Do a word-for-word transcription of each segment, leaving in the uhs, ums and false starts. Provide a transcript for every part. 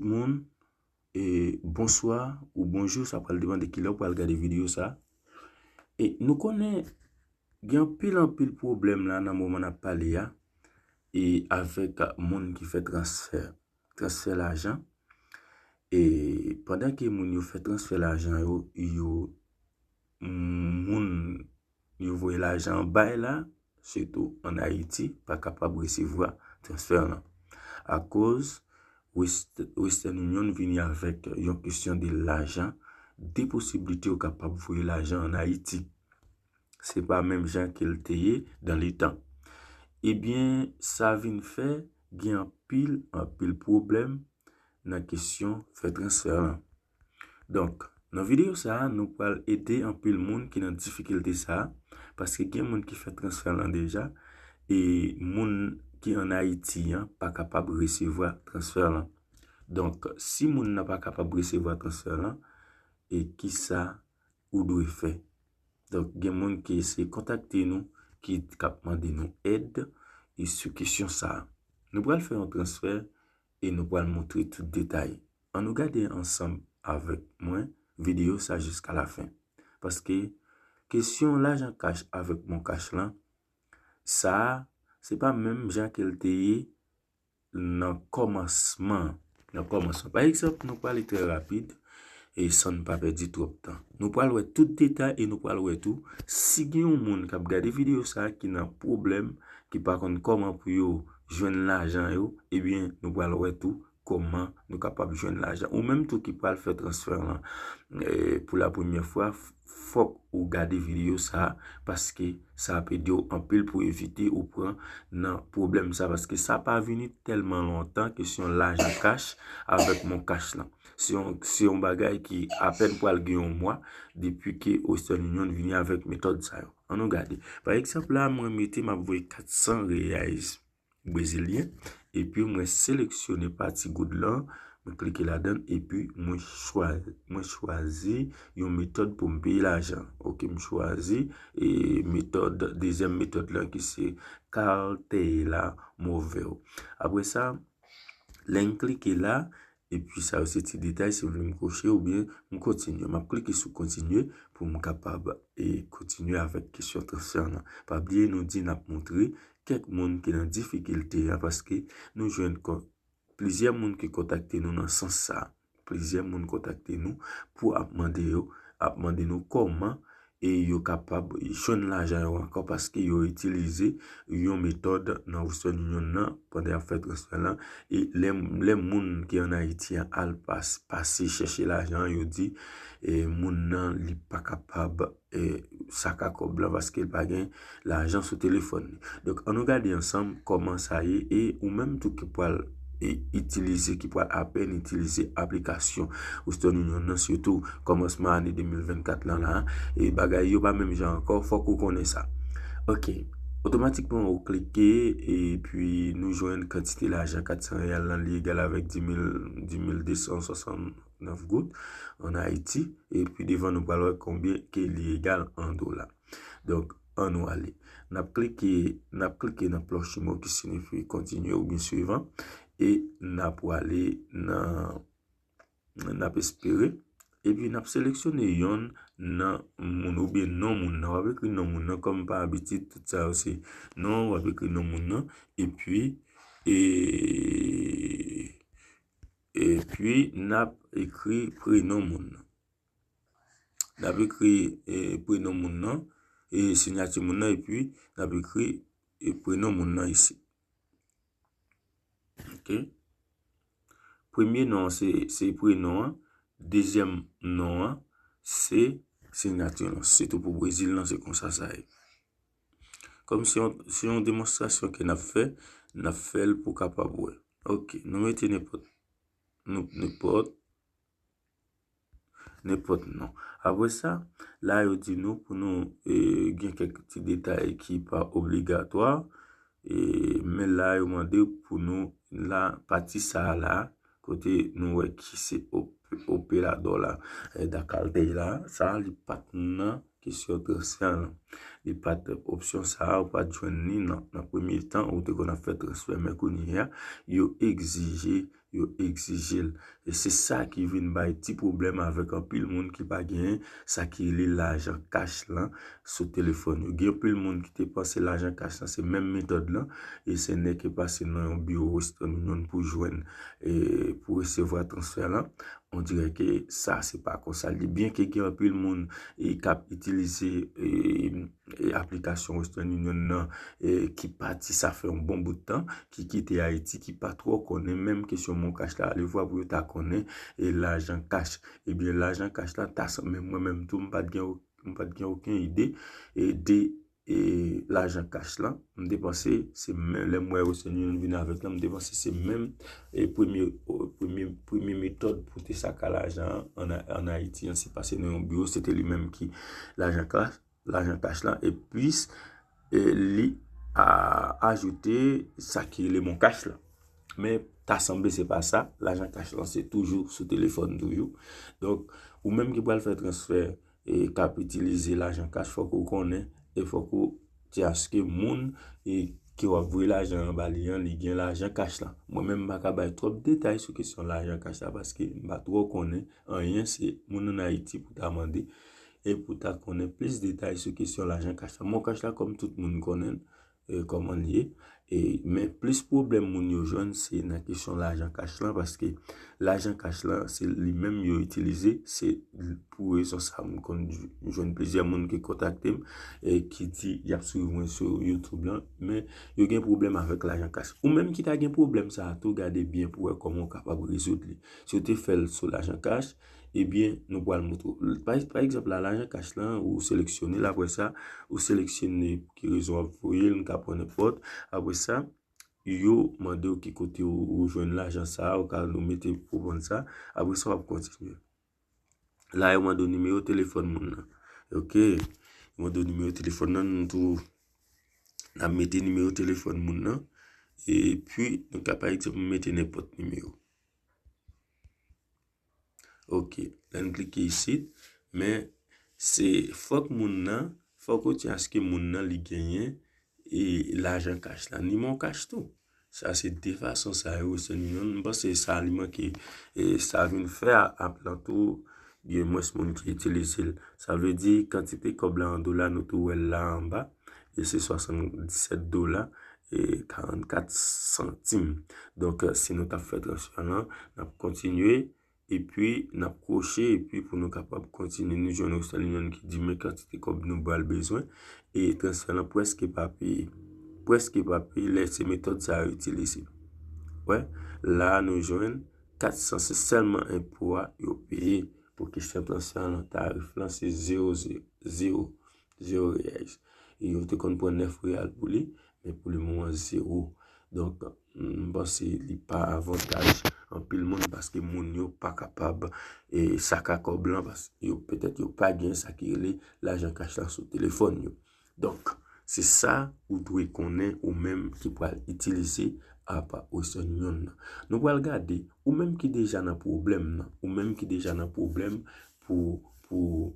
Moun, e, bonswa ou bonjou, sa pral depann de kilè w pral gade videyo sa. E nou konnen gen anpil, anpil pwoblèm la nan moman n ap pale a, e avèk moun ki fè transfè, transfè lajan. E pandan ke moun yo fè transfè lajan yo, yo, moun yo voye lajan an bay la, sitou ann Ayiti, pa kapab resevwa transfè lan. Akoz West-, Western Union vini avèk yon kesyon de lajan, de posiblite yo kapab voye lajan ann Ayiti. Se pa menm jan ke l te ye dan letan. Ebyen, sa vin fè gen anpil, anpil pwoblèm nan kesyon fè transfè lan. Donk, nan videyo sa a, nou pral ede anpil moun ki nan difikilte sa a, paske gen moun ki fè transfè lan deja, e moun ki ann Ayiti an pa kapab resevwa transfè lan. Donk, si moun nan pa kapab resevwa transfè lan, e kisa ou dwe fè? Donk, gen moun ki eseye kontakte nou, ki k ap mande nou èd, e sou kesyon sa a. Nou pral fè yon transfè e nou pral montre tout detay. Ann nou gade ansanm avèk mwen videyo sa jiska lafen. Paske kesyon lajan kach avèk MonCash lan, sa a, se pa menm jan ke l te ye nan kòmansman. Nan kòmansman. Pa egzanp, nou prale trè rapid e san n pa pèdi twòp tan. Nou pral wè tout detay e nou pral wè tou si gen yon moun k ap gade videyo sa a ki nan pwoblèm, ki pa konn kòman pou yo jwenn lajan yo, ebyen, nou pral wè tou kòman nou kapab jwenn lajan. Ou menm tou ki pral fè transfè lan, e, pou la premyè fwa, f-, fòk ou gade videyo sa a, paske sa ap ede w anpil pou evite ou pran nan pwoblèm sa, paske sa pa vini tèlman lontan, kesyon lajan kach avèk MonCash lan. Se yon, se yon bagay ki apèn pral gen yon mwa depi ke Western Union vini avèk metòd sa yo. Ann nou gade. Pa egzanp, la, mwen mete, m ap voye kat san reyais brezilyen, epi mwen seleksyone pati goud lan, mwen klike ladan l, epi mwen chwa-, mwen chwazi yon metòd pou m peye lajan. Oke, m chwazi, e, metòd, dezyèm metòd lan ki se Carteira Móvel. Apre sa, lè m klike la, epi sa yo se ti detay, si w vle m koche oubyen m kontinye. M ap klike sou kontinye pou m kapab, e, kontinye avèk kesyon transfè lan. Pa bliye nou di n ap montre kèk moun ki nan difikilte a, paske nou jwenn kon-, plizyè moun ki kontakte nou nan sans sa. Plizyè moun kontakte nou pou ap mande yo, ap mande nou kòman e yo kapab jwenn lajan yo ankò, paske yo itilize yon metòd nan Western Union nan pandan y ap fè transfè lan. E lè, lè moun ki ann Ayiti an al pas-, pase chèche lajan an, yo di, e, moun nan li pa kapab, e, saka kòb lan paske l pa gen lajan sou telefòn li. Donk, ann nou gade ansanm kòman sa ye, e ou menm tou ki pral, e, itilize, ki pral apèn itilize aplikasyon Western Union nan, sitou kòmansman ane de mil vennkat lan la, e bagay yo pa menm jan ankò, fòk ou konnen sa. Oke, otomatikman ou klike, epi nou jwenn kantite lajan kat san reyal lan, li egal avèk dis mil, dis mil de san swasannèf goud ann Ayiti, epi devan nou pral wè konbyen ke li egal an dola. Donk, ann nou ale. N ap klike, n ap klike nan plouchimo ki siyifi kontinye oubyen swivan, e n ap prale nan, n ap espere, epi n ap seleksyone yonn nan moun oubyen non moun nan. W ap ekri non moun nan, kòm pa abitid, tout sa yo se non, w ap ekri non moun nan, epi, e, epi n ap ekri prenon moun nan. N ap ekri, e, prenon moun nan, e, siyati moun nan, epi n ap ekri, e, prenon moun nan isit. Oke. Premye non an se, se prenon an, dezyèm non an se siyati lan. Sitou pou Brezil lan, se konsa sa ye. Kòm se yon, se yon demonstrasyon ke n ap fè, n ap fè l pou kapab wè. Oke, nou mete nenpòt, nou, nenpòt, nenpòt non. Apre sa, la yo di nou pou nou, e, gen kèk ti detay ki pa obligatwa, e, men la yo mande pou nou, la, pati sa a la, kote nou wè ki se op-, operadò la, e, da Carteira, sa a li pa t nan kesyon transfè lan. Li pa t opsyon sa a, ou pa t jwenn li nan, nan premye tan, ou te konn ap fè transfè, men kounye a, yo egzije yo egzije l. E se sa ki vin bay ti pwoblèm avèk anpil moun ki pa genyen sa ki rele lajan kach lan sou telefòn yo. Gen anpil moun ki te panse lajan kach lan se menm metòd lan, e se nèg ki pase nan yon biwo Western Union pou jwenn, e pou resevwa transfè lan. On dirè ke sa se pa konsa l ye. Byenke gen anpil moun, e, k ap itilize, e, e, aplikasyon Western Union nan, e, ki pati sa fè yon bon bout tan, ki kite Ayiti, ki pa twò konnen menm kesyon MonCash la, alevwa pou yo ta konnen, e, lajan kach. Ebyen, lajan kach la, ta sanble mwen menm tou, m pa t gen, m pa t gen okenn ide, e, de, e, lajan kach la. M te panse, se menm, lè m wè Western Union vin avèk la, m te panse se menm, e, premye, o, premye, premye metòd pou te saka lajan an, an, an Ayiti an, se pase nan yon biwo, se te li menm ki lajan kach, lajan kach la, e plis, e, li a, ajoute sa ki rele MonCash la. Men, ta sanble se pa sa, lajan kach lan se toujou sou telefòn toujou. Donk, ou menm ki pral fè transfè, e k ap itilize lajan kach, fòk ou konnen, e fòk ou tcheke moun, e ke w ap voye lajan an ba li an, li gen lajan kach la. Mwen menm, m pa ka bay twòp detay sou kesyon lajan kach la, paske m pa twò konnen anyen, se moun ann Ayiti pou ta mande, e pou ta konnen plis detay sou kesyon lajan kach la. MonCash la, kòm tout moun konnen l, e, kòman l ye. E, men plis pwoblèm moun yo jwenn, se nan kesyon lajan kach lan, paske lajan kach lan, se li menm yo itilize, se pou rezon sa, m konn jwenn plizyè moun ki kontakte m, e ki di y ap swiv mwen sou YouTube lan, men yo gen pwoblèm avèk lajan kach. Ou menm ki ta gen pwoblèm sa a tou, gade byen pou wè kòman w kapab rezoud li. Si w te fè l sou lajan kach, ebyen, nou pral montre w. Pa, pa egzanp la, lajan kach lan, ou seleksyone l, apre sa, ou seleksyone pou ki rezon w ap voye l, nou ka pran nenpòt. Apre sa, yo mande w ki kote ou, ou jwenn lajan sa a, ou ka nou mete pou konn sa. Apre sa, w ap kontinye. La, yo mande w nimewo telefòn moun nan. Ok. Yo mande w nimewo telefòn nan, nou tou, n ap mete nimewo telefòn moun nan. Epi, nou ka, pa egzanp, mete nenpòt nimewo. Ok, lè n klike isit, men se fòk moun nan, fòk ou tcheke moun nan li genyen, e, lajan kach la, ni MonCash tou. Sa se de fason sa yo, se nou, m panse sa li manke, e, sa vin fè a, ap lan tou, gen mwens moun ki itilize l. Sa vle di, kantite kòb la an dola, nou tou wè l la anba, e se swasanndisèt dola, e karannkat santim. Donk, si nou t ap fè transfè lan, n ap kontinye, epi n ap kwoche, epi pou nou kapab kontinye, nou jwenn Western Union ki di men kantite kòb nou pral bezwen, e transfè lan prèske pa peye. Prèske pa peye lè se metòd sa yo itilize. Wè, la nou jwenn kat san, se sèlman enpo a yo peye pou kesyon transfè lan, tarif lan se zewo, zewo, zewo, zewo reyèl. E yo te konn pran nèf reyèl pou li, men pou le moman zewo. Donk, m panse li pa avantaj anpil moun paske moun yo pa kapab, e, saka kòb lan, paske yo, petèt yo pa gen sa ki rele lajan kach lan sou telefòn yo. Donk, se sa ou dwe konnen ou menm ki pral itilize apa Western Union nan. Nou pral gade, ou menm ki deja nan pwoblèm nan, ou menm ki deja nan pwoblèm pou, pou,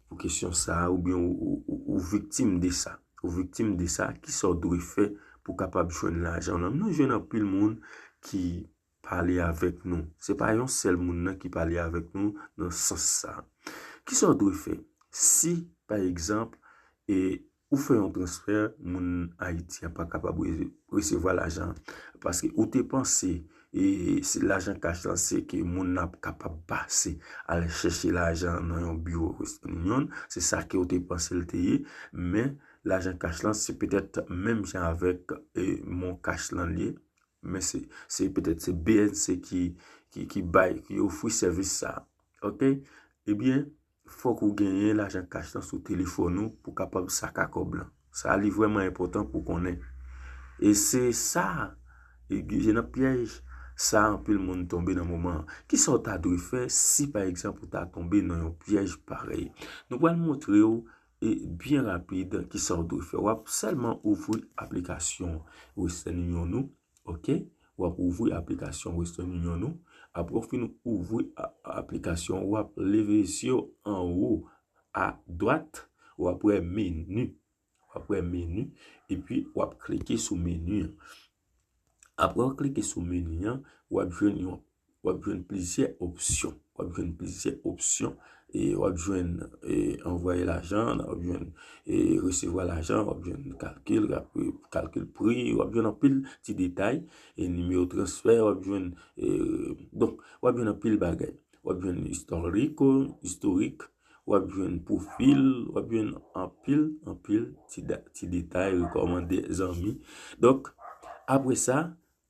pou kesyon sa a, oubyen ou, ou, ou, ou viktim de sa. Ou viktim de sa, kisa w dwe fè pou w kapab jwenn lajan w lan? Nou jwenn anpil moun ki pale avèk nou. Se pa yon sèl moun nan ki pale avèk nou nan sans sa. Kisa w dwe fè? Si, pa egzanp, e, ou fè yon transfè, moun Ayiti a pa kapab re-, resevwa lajan an. Paske ou te panse, e, se lajan kach lan, se ke moun nan ap kapab pase, al chèche lajan nan yon biwo Western Union, se sa ke ou te panse l te ye, men lajan kach lan, se petèt menm jan avèk, e, MonCash lan li ye, men se, se petèt se B N C ki, ki, ki bay, ki ofri sèvis sa. Ok? Ebyen, fòk ou genyen lajan kach lan sou telefòn ou pou kapab saka kòb lan. Sa li vrèman enpòtan pou konnen. E se sa, e gen nan pyèj sa anpil moun tonbe nan moman an. Kisa w ta dwe fè si, pa egzanp, ou ta tonbe nan yon pyèj parèy? Nou pral montre w, e, byen rapid kisa w dwe fè. W ap sèlman ouvri aplikasyon Western Union nou, ok? W ap ouvri aplikasyon Western Union nou. Apre w fin ouvri a-, aplikasyon, w ap leve zye w anwo a dwat, w ap wè meni. W ap wè meni, epi w ap klike sou meni an. Apre w klike sou meni an, w ap jwenn yon w ap jwenn plizyè opsyon. W ap jwenn plizyè opsyon. E w ap jwenn e, anvwaye lajan, w ap jwenn e, resevwa lajan, w ap jwenn kalkil, kalkil pri, w ap jwenn anpil ti detay, e nimewo transfè, w ap jwenn, e, donk, w ap jwenn anpil bagay. W ap jwenn istorik, istorik, w ap jwenn pwofil, w ap jwenn anpil, anpil ti, da- ti detay, rekòmande zanmi. Donk, apre sa,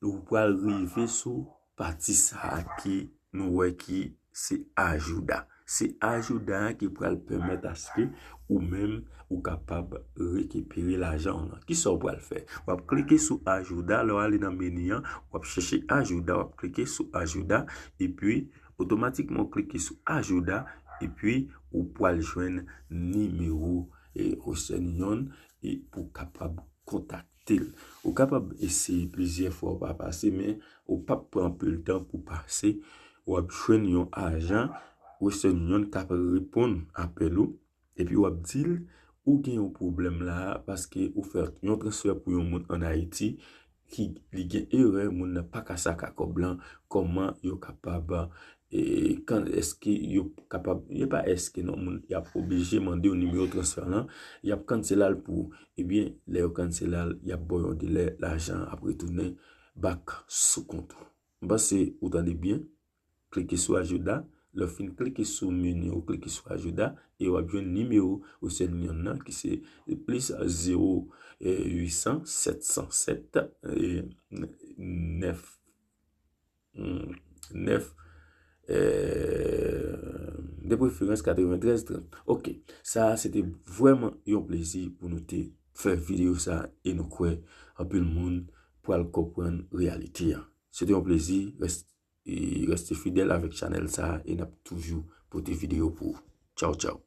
ou pral rive sou pati sa a ki nou wè ki se ajouda. Se ajouda a ki pral pèmèt aske ou menm ou kapab rekipere lajan w lan. Kisa w pral fè? W ap klike sou ajouda, lè w ale nan meni an, w ap chèche ajouda, w ap klike sou ajouda, epi otomatikman w klike sou ajouda, epi ou pral jwenn nimewo e Western Union e pou kapab kontakte l. Ou kapab eseye plizyè fwa w pa pase, men ou p ap pran anpil tan pou pase. W ap jwenn yon ajan Western Union k ap reponn apèl ou, epi w ap di l ou gen yon pwoblèm la a paske ou fè yon transfè pou yon moun ann Ayiti ki li gen erè, moun nan pa ka saka kòb lan, kòman yo kapab e kan èske yo kapab, e pa èske non, moun y ap oblije mande w nimewo transfè lan, y ap cancel al pou ou. Ebyen, lè yo cancel al, y ap ba w yon delè, lajan ap retounen back sou kont ou. M panse ou tande byen. Klike sou ajouda. Lè w fin klike sou meni, ou klike sou ajouda e w ap jwenn nimewo Western Union nan ki se plis zewo uit san sèt san sèt nèf nèf, de preferans katreventrèz trant. Ok, sa a se te vrèman yon plezi pou nou te fè videyo sa a e nou kwè anpil moun pral konprann reyalite an. Se te yon plezi, rès- e reste fidèl avèk chanèl sa a e n ap toujou pote videyo pou ou. Tchaw, tchaw.